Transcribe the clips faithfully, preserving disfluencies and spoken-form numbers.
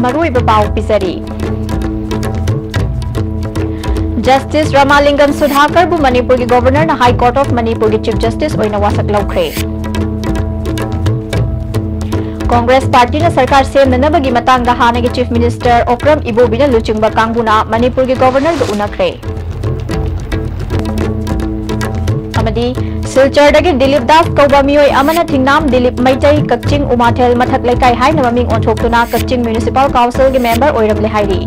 ꯃꯔꯨꯑꯣꯏꯕ ꯄꯥꯎ ꯄꯤꯖꯔꯤ꯫ ꯖꯁꯇꯤꯁ ꯔꯥꯃꯥꯂꯤꯡꯒꯝ ꯁꯨꯙꯥꯀꯔꯕꯨ ꯃꯅꯤꯄꯨꯔꯒꯤ ꯒꯣꯚꯔꯅꯔꯅ ꯍꯥꯏ ꯀꯣꯔꯠ ꯑꯣꯐ ꯃꯅꯤꯄꯨꯔꯒꯤ ꯆꯤꯐ ꯖꯁꯇꯤꯁ ꯑꯣꯏꯅ ꯋꯥꯁꯛ ꯂꯧꯈ꯭ꯔꯦ꯫ ꯀꯣꯡꯒ꯭ꯔꯦꯁ ꯄꯥꯔꯇꯤꯅ ꯁꯔꯀꯥꯔ ꯁꯦꯝꯅꯅꯕꯒꯤ ꯃꯇꯥꯡꯗ ꯍꯥꯟꯅꯒꯤ ꯆꯤꯐ ꯃꯤꯅꯤꯁꯇꯔ ꯑꯣꯀ꯭ꯔꯝ ꯏꯕꯣꯕꯤꯅ ꯂꯨꯆꯤꯡꯕ ꯀꯥꯡꯕꯨꯅ ꯃꯅꯤꯄꯨꯔꯒꯤ ꯒꯣꯚꯔꯅꯔꯒ ꯎꯅꯈ꯭ꯔꯦ꯫ ꯑꯃꯗꯤ ꯁꯤꯜꯆꯔꯗꯒꯤ ꯗꯤꯂꯤꯞ ꯗꯥꯁ ꯀꯧꯕ ꯃꯤꯑꯣꯏ ꯑꯃꯅ ꯊꯤꯡꯅꯥꯝ ꯗꯤꯂꯤꯞ ꯃꯩꯇꯩ, ꯀꯛꯆꯤꯡ ꯎꯃꯥꯊꯦꯜ ꯃꯊꯛ ꯂꯩꯀꯥꯏ ꯍꯥꯏꯅ ꯃꯃꯤꯡ ꯑꯣꯟꯊꯣꯛꯇꯨꯅ ꯀꯛꯆꯤꯡ ꯃ꯭ꯌꯨꯅꯤꯁꯤꯄꯥꯜ ꯀꯥꯎꯟꯁꯤꯜꯒꯤ ꯃꯦꯝꯕꯔ ꯑꯣꯏꯔꯝꯂꯦ ꯍꯥꯏꯔꯤ꯫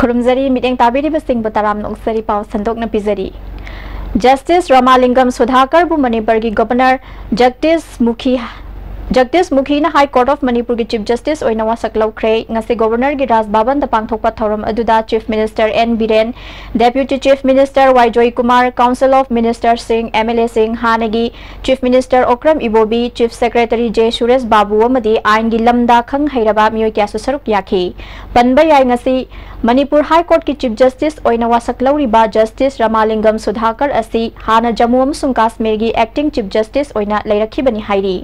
ꯈꯨꯔꯨꯝꯖꯔꯤ, ꯃꯤꯠꯌꯦꯡ ꯇꯥꯕꯤꯔꯤꯕꯁꯤꯡꯕꯨ ꯇꯔꯥꯝꯅ ꯑꯣꯛꯆꯔꯤ꯫ ꯄꯥꯎ ꯁꯟꯗꯣꯛꯅ ꯄꯤꯖꯔꯤ꯫ ꯖꯁꯇꯤꯁ ꯔꯥꯃꯥꯂꯤꯡꯒꯝ ꯁꯨꯙꯥꯀꯔꯕꯨ ꯃꯅꯤꯄꯨꯔꯒꯤ ꯒꯣꯚꯔꯅꯔ ꯖꯒꯗꯤꯁ ꯃꯨꯈꯤ, ꯖꯒꯗꯤꯁ ꯃꯨꯈꯤꯅ ꯍꯥꯏ ꯀꯣꯔꯠ ꯑꯣꯐ ꯃꯅꯤꯄꯨꯔꯒꯤ ꯆꯤꯐ ꯖꯁꯇꯤꯁ ꯑꯣꯏꯅ ꯋꯥꯁꯛ ꯂꯧꯈ꯭ꯔꯦ꯫ ꯉꯁꯤ ꯒꯣꯚꯔꯅꯔꯒꯤ ꯔꯥꯖ ꯚꯕꯟꯗ ꯄꯥꯡꯊꯣꯛꯄ ꯊꯧꯔꯝ ꯑꯗꯨꯗ chief minister N Biren, deputy chief minister Y Joykumar, council of ꯃꯤꯅꯤꯁꯇꯔꯁꯤꯡ, ꯑꯦꯝ ꯑꯦꯜ ꯑꯦꯁꯤꯡ, ꯍꯥꯟꯅꯒꯤ chief minister Okram Ibobi, chief secretary J Suresh Babu ꯑꯃꯗꯤ ꯑꯥꯏꯟꯒꯤ ꯂꯝꯗ ꯈꯪ ꯍꯩꯔꯕ ꯃꯤꯑꯣꯏ ꯀꯌꯥꯁꯨ ꯁꯔꯨꯛ ꯌꯥꯈꯤ꯫ ꯄꯟꯕ ꯌꯥꯏ, ꯉꯁꯤ ꯃꯅꯤꯄꯨꯔ ꯍꯥꯏ ꯀꯣꯔꯠꯀꯤ ꯆꯤꯐ ꯖꯁꯇꯤꯁ ꯑꯣꯏꯅ ꯋꯥꯁꯛ ꯂꯧꯔꯤꯕ ꯖꯁꯇꯤꯁ ꯔꯥꯃꯥꯂꯤꯡꯒꯝ ꯁꯨꯙꯥꯀꯔ ꯑꯁꯤ ꯍꯥꯟꯅ ꯖꯝꯃꯨ ꯑꯃꯁꯨꯡ ꯀꯥꯁꯃꯤꯔꯒꯤ ꯑꯦꯛꯇꯤꯡ ꯆꯤꯐ ꯖꯁꯇꯤꯁ ꯑꯣꯏꯅ ꯂꯩꯔꯛꯈꯤꯕꯅꯤ ꯍꯥꯏꯔꯤ꯫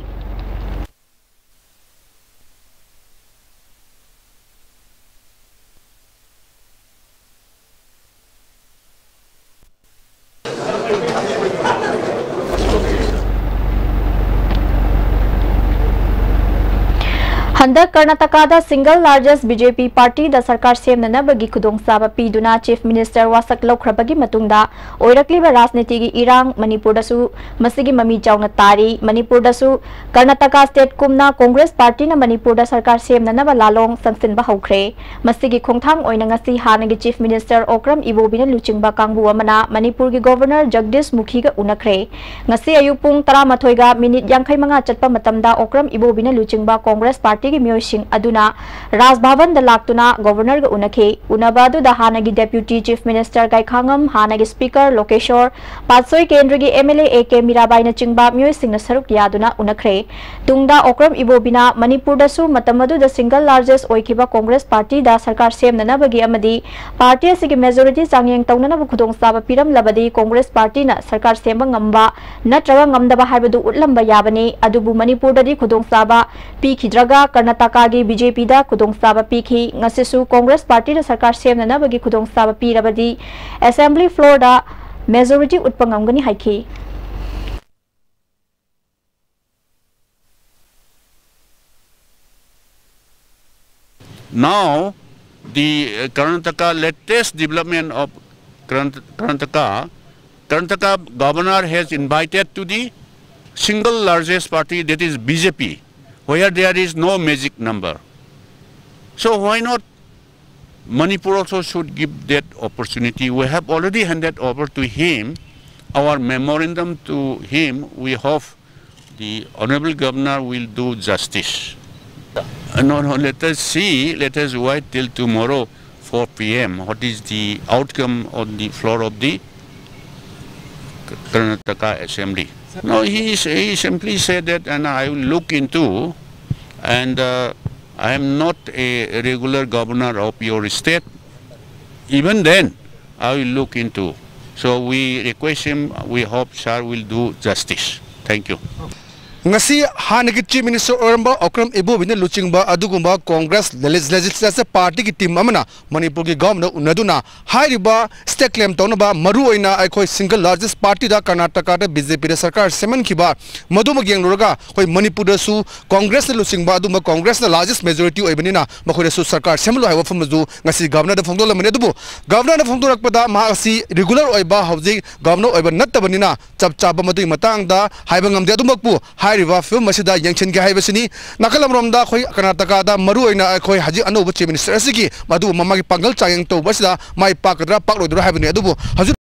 ꯍꯟꯗꯛ ꯀꯔꯅꯥꯇꯀꯥꯗ single largest B J P partyꯗ ꯁꯔꯀꯥꯔ ꯁꯦꯝꯅꯅꯕꯒꯤ ꯈꯨꯗꯣꯡꯆꯥꯕ ꯄꯤꯗꯨꯅ ꯆꯤꯐ ꯃꯤꯅꯤꯁꯇꯔ ꯋꯥꯁꯛ ꯂꯧꯈ꯭ꯔꯕꯒꯤ ꯃꯇꯨꯡꯗ ꯑꯣꯏꯔꯛꯂꯤꯕ ꯔꯥꯖꯅꯤꯇꯤꯒꯤ ꯏꯔꯥꯡ ꯃꯅꯤꯄꯨꯔꯗꯁꯨ ꯃꯁꯤꯒꯤ ꯃꯃꯤ ꯆꯥꯎꯅ ꯇꯥꯔꯤ꯫ ꯃꯅꯤꯄꯨꯔꯗꯁꯨ ꯀꯔꯅꯥꯇꯀꯥ state ꯀꯨꯝꯅ ꯀꯣꯡꯒ꯭ꯔꯦꯁ ꯄꯥꯔꯇꯤꯅ ꯃꯅꯤꯄꯨꯔꯗ ꯁꯔꯀꯥꯔ ꯁꯦꯝꯅꯅꯕ ꯂꯥꯂꯣꯡ ꯆꯪꯁꯤꯟꯕ ꯍꯧꯈ꯭ꯔꯦ꯫ ꯃꯁꯤꯒꯤ ꯈꯣꯡꯊꯥꯡ ꯑꯣꯏꯅ ꯉꯁꯤ ꯍꯥꯟꯅꯒꯤ ꯆꯤꯐ ꯃꯤꯅꯤꯁꯇꯔ ꯑꯣꯀ꯭ꯔꯝ ꯏꯕꯣꯕꯤꯅ ꯂꯨꯆꯤꯡꯕ ꯀꯥꯡꯕꯨ ꯑꯃꯅ ꯃꯅꯤꯄꯨꯔꯒꯤ ꯒꯣꯚꯔꯅꯔ ꯖꯒꯗꯤꯁ ꯃꯨꯈꯤꯒ ꯎꯅꯈ꯭ꯔꯦ꯫ ꯉꯁꯤ ꯑꯌꯨꯛ ꯄꯨꯡ ꯇꯔꯥꯃꯥꯊꯣꯏꯒ ꯃꯤꯅꯤꯠ ꯌꯥꯡꯈꯩ ꯃꯉꯥ ꯆꯠꯄ ꯃꯇꯝꯗ ꯑꯣꯀ꯭ꯔꯝ ꯏꯕꯣꯕꯤꯅ ꯂꯨꯆꯤꯡꯕ ꯀꯣꯡꯒ꯭ꯔꯦꯁ ꯄꯥꯔꯇꯤ ꯒꯤ ꯃꯤꯑꯣꯏꯁꯤꯡ ꯑꯗꯨꯅ ꯔꯥꯖ ꯚꯕꯟꯗ ꯂꯥꯛꯇꯨꯅ ꯒꯣꯚꯔꯅꯔꯒ ꯎꯅꯈꯤ꯫ ꯎꯅꯕ ꯑꯗꯨꯗ ꯍꯥꯟꯅꯒꯤ ꯗꯦꯄ꯭ꯌꯨꯇꯤ ꯆꯤꯐ ꯃꯤꯅꯤꯁꯇꯔ ꯒꯥꯏꯈꯥꯉꯝ, ꯍꯥꯟꯅꯒꯤ ꯁ꯭ꯄꯤꯀꯔ ꯂꯣꯀꯦꯁꯣꯔ, ꯄꯥꯠꯁꯣꯏ ꯀꯦꯟꯗ꯭ꯔꯒꯤ M L A A K ꯃꯤꯔꯥꯕꯥꯏꯅꯆꯤꯡꯕ ꯃꯤꯑꯣꯏꯁꯤꯡꯅ ꯁꯔꯨꯛ ꯌꯥꯗꯨꯅ ꯎꯅꯈ꯭ꯔꯦ꯫ ꯇꯨꯡꯗ ꯑꯣꯀ꯭ꯔꯝ ꯏꯕꯣꯕꯤꯅ ꯃꯅꯤꯄꯨꯔꯗꯁꯨ ꯃꯇꯝ ꯑꯗꯨꯗ ꯁꯤꯡꯒꯜ ꯂꯥꯔꯖꯦꯁ ꯑꯣꯏꯈꯤꯕ ꯀꯣꯡꯒ꯭ꯔꯦꯁ ꯄꯥꯔꯇꯤꯗ ꯁꯔꯀꯥꯔ ꯁꯦꯝꯅꯅꯕꯒꯤ ꯑꯃꯗꯤ ꯄꯥꯔꯇꯤ ꯑꯁꯤꯒꯤ ꯃꯦꯖꯣꯔꯤꯇꯤ ꯆꯥꯡꯌꯦꯡ ꯇꯧꯅꯅꯕ ꯈꯨꯗꯣꯡꯆꯥꯕ ꯄꯤꯔꯝꯂꯕꯗꯤ ꯀꯣꯡꯒ꯭ꯔꯦꯁ ꯄꯥꯔꯇꯤꯅ ꯁꯔꯀꯥꯔ ꯁꯦꯝꯕ ꯉꯝꯕ ꯅꯠꯇ꯭ꯔꯒ ꯉꯝꯗꯕ ꯍꯥꯏꯕꯗꯨ ꯎꯠꯂꯝꯕ ꯌꯥꯕꯅꯤ꯫ ꯑꯗꯨꯕꯨ ꯃꯅꯤꯄꯨꯔꯗꯗꯤ ꯈꯨꯗꯣꯡꯆꯥꯕ ꯄꯤꯈꯤꯗ꯭ꯔꯒ ꯀꯔꯅꯥꯇꯀꯥꯒꯤ ꯕꯤ ꯖꯦ ꯄꯤꯗ ꯈꯨꯗꯣꯡꯆꯥꯕ ꯄꯤꯈꯤ꯫ ꯉꯁꯤꯁꯨ ꯀꯣꯡꯒ꯭ꯔꯦꯁ ꯄꯥꯔꯇꯤꯅ ꯁꯔꯀꯥꯔ ꯁꯦꯝꯅꯅꯕꯒꯤ ꯈꯨꯗꯣꯡꯆꯥꯕ ꯄꯤꯔꯕꯗꯤ ꯑꯦꯁꯦꯝꯕ꯭ꯂꯤ ꯐ꯭ꯂꯣꯔꯗ ꯃꯦꯖꯣꯔꯤꯇꯤ ꯎꯠꯄ ꯉꯝꯒꯅꯤ ꯍꯥꯏꯈꯤ꯫ Now, the uh, Karnataka, latest development of Karnat- Karnataka, Karnataka governor has invited to the single largest party, that is B J P, where there is no magic number. So why not Manipur also should give that opportunity? We have already handed over to him our memorandum to him. We hope the Honorable Governor will do justice. Uh, No, no, let us see, let us wait till tomorrow, four p m. What is the outcome on the floor of the Karnataka Assembly? No, he, is- he simply said that, and I will look into, and uh, I am not a regular governor of your state. Even then, I will look into. So we request him, we hope sir will do justice. Thank you. ꯉꯁꯤ ꯍꯥꯟꯅꯒꯤ chief minister ꯑꯣꯏꯔꯝꯕ ꯑꯣꯀ꯭ꯔꯝ ꯏꯕꯣꯕꯤꯅ ꯂꯨꯆꯤꯡꯕ ꯑꯗꯨꯒꯨꯝꯕ ꯀꯣꯡꯒ꯭ꯔꯦꯁ ꯂꯦꯖꯤꯁꯂꯦꯆꯔ ꯄꯥꯔꯇꯤꯒꯤ team ꯑꯃꯅ ꯃꯅꯤꯄꯨꯔꯒꯤ governor ꯎꯅꯗꯨꯅ ꯍꯥꯏꯔꯤꯕ state claim ꯇꯧꯅꯕ, ꯃꯔꯨꯑꯣꯏꯅ ꯑꯩꯈꯣꯏ ꯁꯤꯡꯒꯜ ꯂꯥꯔꯖꯦꯁ ꯄꯥꯔꯇꯤꯗ ꯀꯔꯅꯥꯇꯀꯥꯗ ꯕꯤ ꯖꯦ ꯄꯤꯗ ꯁꯔꯀꯥꯔ ꯁꯦꯝꯍꯟꯈꯤꯕ, ꯃꯗꯨꯃꯛ ꯌꯦꯡꯂꯨꯔꯒ ꯑꯩꯈꯣꯏ ꯃꯅꯤꯄꯨꯔꯗꯁꯨ ꯀꯣꯡꯒ꯭ꯔꯦꯁꯅ ꯂꯨꯆꯤꯡꯕ ꯑꯗꯨꯒꯨꯝꯕ ꯀꯣꯡꯒ꯭ꯔꯦꯁꯅ ꯂꯥꯔꯖꯦꯁ ꯃꯦꯖꯣꯔꯤꯇꯤ ꯑꯣꯏꯕꯅꯤꯅ ꯃꯈꯣꯏꯗꯁꯨ ꯁꯔꯀꯥꯔ ꯁꯦꯝꯍꯜꯂꯨ ꯍꯥꯏꯕ ꯋꯥꯐꯝ ꯑꯗꯨ ꯉꯁꯤ ꯒꯚꯔꯅꯔꯗ ꯐꯣꯡꯗꯣꯛꯂꯝꯕꯅꯤ꯫ ꯑꯗꯨꯕꯨ ꯒꯚꯔꯅꯔꯅ ꯐꯣꯡꯗꯣꯔꯛꯄꯗ ꯃꯍꯥꯛ ꯑꯁꯤ ꯔꯤꯒꯨꯂꯔ ꯑꯣꯏꯕ, ꯍꯧꯖꯤꯛ ꯒꯚꯔꯅꯔ ꯑꯣꯏꯕ ꯅꯠꯇꯕꯅꯤꯅ ꯆꯞ ꯆꯥꯕ ꯃꯗꯨꯒꯤ ꯃꯇꯥꯡꯗ ꯍꯥꯏꯕ ꯉꯝꯗꯦ꯫ ꯑꯗꯨꯃꯛꯄꯨ ꯍꯥꯏꯔꯤꯕ ꯐꯤꯕꯝ ꯑꯁꯤꯗ ꯌꯦꯡꯁꯤꯟꯒꯦ ꯍꯥꯏꯕꯁꯤꯅꯤ꯫ ꯅꯥꯀꯜ ꯑꯃꯔꯣꯝꯗ ꯑꯩꯈꯣꯏ ꯀꯔꯅꯥꯇꯀꯥꯗ ꯃꯔꯨꯑꯣꯏꯅ ꯑꯩꯈꯣꯏ ꯍꯧꯖꯤꯛ ꯑꯅꯧꯕ ꯆꯤꯐ ꯃꯤꯅꯤꯁꯇꯔ ꯑꯁꯤꯒꯤ ꯃꯗꯨ ꯃꯃꯥꯒꯤ ꯄꯥꯡꯒꯜ ꯆꯥꯡꯌꯦꯡ ꯇꯧꯕ ꯑꯁꯤꯗ ꯃꯥꯏ ꯄꯥꯛꯀꯗ꯭ꯔꯥ ꯄꯥꯛꯂꯣꯏꯗ꯭ꯔꯥ ꯍꯥꯏꯕꯅꯤ꯫ ꯑꯗꯨꯕꯨ ꯍꯧꯖꯤꯛ